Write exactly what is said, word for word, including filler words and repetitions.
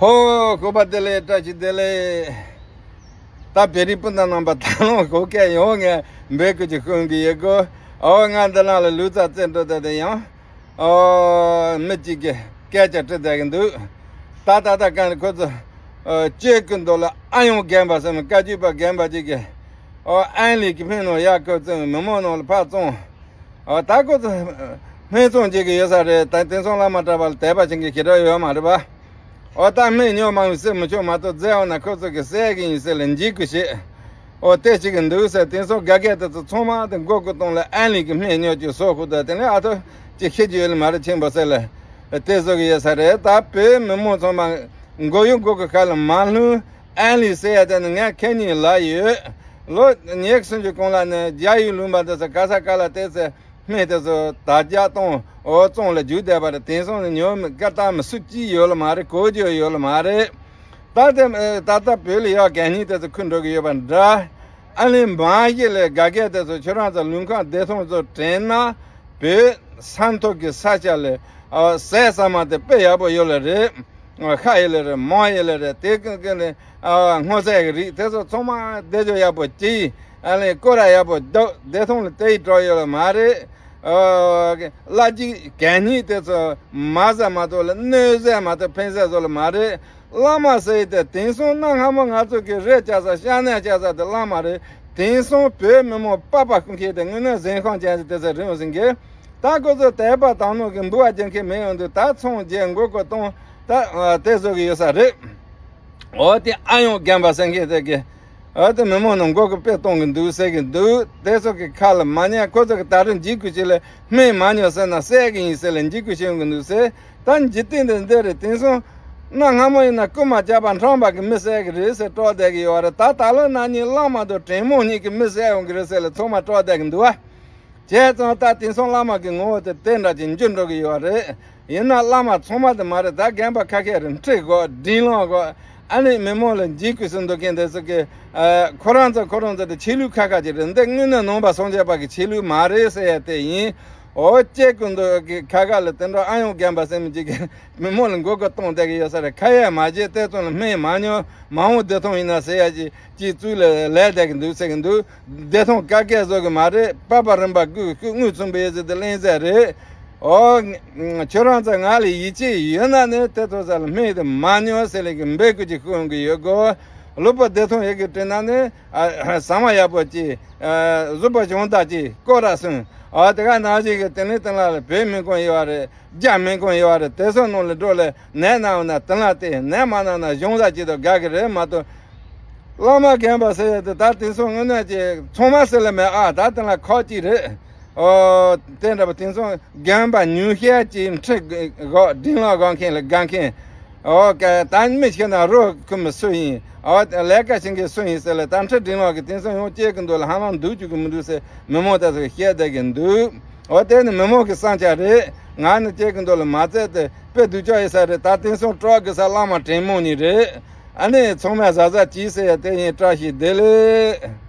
ཧོ། སྐུ་པར་བདེ་ལེགས། བཀྲ་ཤིས་བདེ་ལེགས། ད་བོད་རིགས་སྤུན་ཟླ་རྣམ་པ། ད་ལོ་གོ་སྐད་ཡོང་ངས་འབོད་སྐུལ་གྱི་ཤུགས་ཀྱིས་ཡོད་གོ། ཨོ། ང་འདི་ནང་ལ་ལུས་རྩལ་རྩེད་འགྲོ་བསྡད་དེ་ཡང་། ཨོ། མི་གཅིག་གིས་སྐད་ཆ་དྲིས་བསྡད་ཀྱི་འདུག་ད་ད་ལྟ་གང་ཁོ་ཚོ། ཨོ། སྤྱི་ཀུན་ཏོ་ལ་ཨ་ཡོང་རྒན་པ་ཟེར་མི་བཀའ་བརྒྱུད་པ་རྒན་པ་གཅིག་གིས། ཨོ། ཨན་ལི་གི་སྨན་ནང་ཡར་ཁོ་ཚོ་མི་མང་ནང་ལ་ཕར་བཙོང་། ཨོ། ད་ཁོ་ཚོ་སྨན་བཙོང་བྱེད་ཀྱི་ཡོད་ས་རེད། ད་དེང་སང་བླ་མ་གྲྭ་པ་ལ་དད་པ་བྱེད་མཁན་ཞེ་དྲག་ཡོད་མ་རེད་པ། ཨོ། ད་སྨན་ཉོ་མང་བའི་སེམས་མི་ཆོག་མ་གཏོགས་རྫས་འོང་ན་ཁོ་ཚོ་གི་ཟས་ཀྱི་ཡིན་ཟེར་ལ་འཇིགས་དགོས་ཤེས། ཨོ། དེ་བྱེད་ཀྱི་འདུག་ཟེར། དེང་སང་ག་གེ་དེ་ཚོ་ཚང་མ་དེ་མགོ་སྐོར་གཏོང་ལ་ཨན་ལི་གི་སྨན་ཉོ་རྒྱུ་སོགས་ཁུ་དོ་དེ་ནས་ཨ་ཐོ་ཅི་ཤེས་ཀྱི་ཡོད་ལ་མ་རེད་ཆེན་པོ་ཟེར་ལ། དེ་བཟོ་གི་ཡོད་ས་རེད། ད་བོད་མི་མང་ཚང་མ་མགོ་གཡོག་མགོ་གི་ཁ་ལ་མ་ལྷུང་། ཨན་ལི་ཟེར་ཡ་དེ་ནི་ངས་ཁེ་ཉིན་ལ་ཡོད། ལོ་ཉེར་སུམ་ཅུ་གོང་ལ་ནི་རྒྱ་ཡུལ་ལུང་པ་འདི་ཚོ་ག་ས་ག་ལ་བལྟས་ཚེ། སྨན་དེ་ཚོ་དར་རྒྱས་གཏོང་། ཨོ། བཙོང་ལ་རྒྱུག་བསྡད་པ་རེད། དེང་སང་ནི་ཉོ་མི་དཀར་གཏམ་མི་སུ་གཅིག་ཡོད་ལ་མ་རེད། གོ་རྒྱུ་ཡོད་ལ་མ་རེད། ད་དེ་ད་ལྟ་བོད་ལ་ཡག་གད་སྙིགས་དེ་ཚོ་ཁུར་འགྲོ་གི་ཡོད་པ་འདྲ། ཨ་ནི་མ་གཞི་ལས་ག་གེ་དེ་ཚོ་ཁྱོད་རང་ཚོ་ལུང་ཁང་བདེ་ཐང་ཚོ་དྲན་ན། བོད་ས་མཐོ་གི་ས་ཆ་ལས། ཨ། ཟས་ཟ་མ་དེ་དཔེ་ཡག་པོ་ཡོད་ལ་རེད། ཤ་ཡོད་ལ་རེད། མོ་ཡོད་ལ་རེད། དེ་ཀུན་ཀུན་ནས། ཨ། སྔོ་ཚལ་གྱི་རིགས་དེ་ཚོ་ཚང་མ་བདེ་འཇགས་ཡག་པོ་སྐྱེས། ཨ་ནི་སྐོར་ར་ཡག་པོ་འདུག་བདེ་ཐང་ལ་དེ་ཡི་གྲོགས་ཡོད་ལ་མ་རེད། ཨ། གླ་རྒྱུ་གད་སྙིགས་དེ་ཚོ་མ་ཟ་མ་གཏོགས་ལ་སྣོད་ཟས་མ་གཏོགས་ཕན་ཟས་བཟོ་ལ་མ་རེད། བླ་མ་ཟེར་ཡི་དེ་དེང་སང་གནའ་སྔ་མོ་ང་ཚོ་གི་རས་བཅག་ས་ཤ་གནད་བཅག་ས་དེ་བླ་མ་རེད། དེང་སང་བོད་མི་མང་པགས་པ་རྐུ་མཁན་དེ་དངོས་གནས་གཟན་ཤམ་ཅན་ཞིག་དེ་ཚོ་རིན་ཟིན་གི། ད་ཁོ་ཚོ་དད་པ་དག་སྣང་གི་འབུལ་བ་རྒྱག་མཁན་མེད་ཡོང་དུས། ད་ཚོང་རྒྱག་མགོ་སྐོར་གཏོང་། ད་དེ་བཟོ་གི་ཡོད་ས་རེད། འོ། དེ་ཨ་ཡོང་རྒན་པ་ཟེར་མཁན་དེ་གི། འོ། དེ་མི་མང་ནང་མགོ་སྐོར་དཔེ་གཏོང་གི་འདུག་ཟེར་གི་འདུག་དེ་ཚོ་གི་ཁ་ལ་མ་ཉན། ཁོ་ཚོ་གི་ད་རུང་འཇིགས་དགོས་ཆེད་ལ་སྨན་མ་ཉོ་ཟེར་ན་བསད་གི་ཡིན་ཟེར་ལ་འཇིགས་དགོས་ཆེད་ཡོང་གི་འདུག་ཟེར། ད་འཇིག་རྟེན་འདི་འདི་རེད། དེང་སང་གནའ་སྔ་མོ་ཡིན་ན་རྐུ་མ་བྱས་པ་འཕྲང་པ་གི་མི་བསད་གི་རེད་ཟེར་སྐྲག་བསྡད་གི་ཡོད་རེད། ད་ད་ལོ་ན་ནིང་བླ་མ་དང་དྲེད་མོང་གཉིས་ཀྱི་མི་བསད་ཡོང་གི་རེད་ཟེར་ལ་ཚང་མ་སྐྲག་བསྡད་གི་འདུག་བ། བྱས་ཙང་ད་དེང་སང་བླ་མ་གི་ངོ་བོ་དེ་དེ་འདྲ་ཅིག་འགྱུར་འགྲོ་གི་ཡོད་རེད། ཡིན་ན་བླ་མ་ཚང་མ་དེ་མ་རེད། ད་རྒན་པ་ཁ་ཤས་རེད། འཁྲིག་གོ། སྒྲིང་ལངས་གོ། ཨ་ནི་མི་མང་ལ་འཇིགས་སྐུལ་སུ་འདུག་མཁན་དེ་ཚོ་གི། ཨ། ཁོ་རང་ཚོ་ཁོ་རང་ཚོ་དེ་ཆོས་ལུགས་ཁ་ཁ་ཅིག་རེད། འདི་དངོས་གནས་ནང་པ་སངས་རྒྱས་པ་གི་ཆོས་ལུགས་མ་རེད་ཟེར་ཡ་དེ་ཡིན། འོ། སྐྱེ་ཀུན་ཏུ་གི་ཁ་ཁ་ལ་དེ་འདྲ་ཨ་ཡོང་རྒན་པ་ཟེར་མི་གཅིག་གི་མི་མང་ལ་མགོ་སྐོར་གཏོང་བསྡད་གི་ཡོད་ས་རེད། ཁ་ཡ་མ་བྱེད། དེ་ཙམ་ལ་སྨན་མ་ཉོ། མ་འོངས་བདེ་ཐང་ཡིན་ན་ཟེར་ཡ་ཅིག་ཅིག་བཙུགས་ལ་ལས་བསྡད་གི་འདུག་ཟེར་གི་འདུག་བདེ་ཐང་ཀ་ཀས་བཟོ་གི་མ་རེད། པགས་པ་རིམ་པ་དགུ་དངུལ་ཚོང་པའི་ཟེར་དེ་གླེང་ཟེར་རེད། ཨོ། ཁྱོད་རང་ཚོ་ང་ལ་ཡིད་ཆེས་ཡོད་ན་ནི་དེ་ཐོག་ས་ལ་སྨན་དེ་མ་ཉོ་ཟེར་ལས་གི་འབོད་སྐུལ་ཅིག་ཤོད་གི་ཡོད་གོ། ལུས་པོ་བདེ་ཐང་ཡོད་གི་དྲན་ན་ནི། ཨ། ཟ་མ་ཡག་པོ་ཅིག་ཨ། གཟུགས་པོ་གྱོང་ཐག་ཅིག་སྐོར་ར་སོང་། ཨ། དེ་ག་ནང་བཞིན་གི་དེ་ནི་དེ་ལ་ལ་བོད་སྨན་ཁང་ཡོད་རེད། རྒྱ་སྨན་ཁང་ཡོད་རེད། དེ་ཚོ་ནང་ལ་འགྲོ་ལ་ནད་ན་འོ་ན་དེ་ལ་བལྟས། ནད་མ་ན་ན་གཞུང་ལ་ཅི་དང་དགའ་གི་རེད་མ་གཏོགས། བླ་མ་རྒན་པ་ཟེར་ཡ་དེ་ད་དེང་སང་དངོས་གནས་ཀྱི་ཚང་མ་ཟེར་ལ་མེད། ཨ། ད་དེ་ལ་ཁག་ཅིག་རེད། ཨོ། དེ་འདྲ་པ་དེང་སང་རྒན་པ་ཉུང་ཤས་ཀྱིས་འཁྲིག་གོ། སྒྲིང་ལངས་གོ་མཁན་ལ་དགའ་མཁན། ཨོ། ད་མི་ཤེས་ན་རོགས་ཁུ་མི་སུ་ཡིན། ཨོ། ལས་ཀ་བྱེད་མཁན་སུ་ཡིན་ཟེར་ལ་ད་འཁྲིག་སྒྲིང་ལངས་གི་དེང་སང་ཡང་སྐྱེ་གི་འདུག་ལ་ཧ་ལམ་འདུག་བཅུག་གི་མི་འདུག་ཟེར་མི་མང་དེ་ཚོ་བཤད་བསྡད་གི་འདུག་ཨོ། དེ་ནི་མི་མང་གི་བསམ་འཆར་རེད། ང་ནི་སྐྱེ་གི་འདུག་ལ་མ་ཚད་དེ་དཔེ་སྡུག་ཅག་ཡོད་ས་རེད། ད་དེང་སང་སྐྲག་གི་ས་བླ་མ་དྲེད་མོང་གཉིས་རེད། ཨ་ནི་ཚང་མས་གཟབ་གཟབ་གྱིས་ཟེར་ཡ་དེ་ཡིན། བཀྲ་ཤིས་བདེ་ལེགས།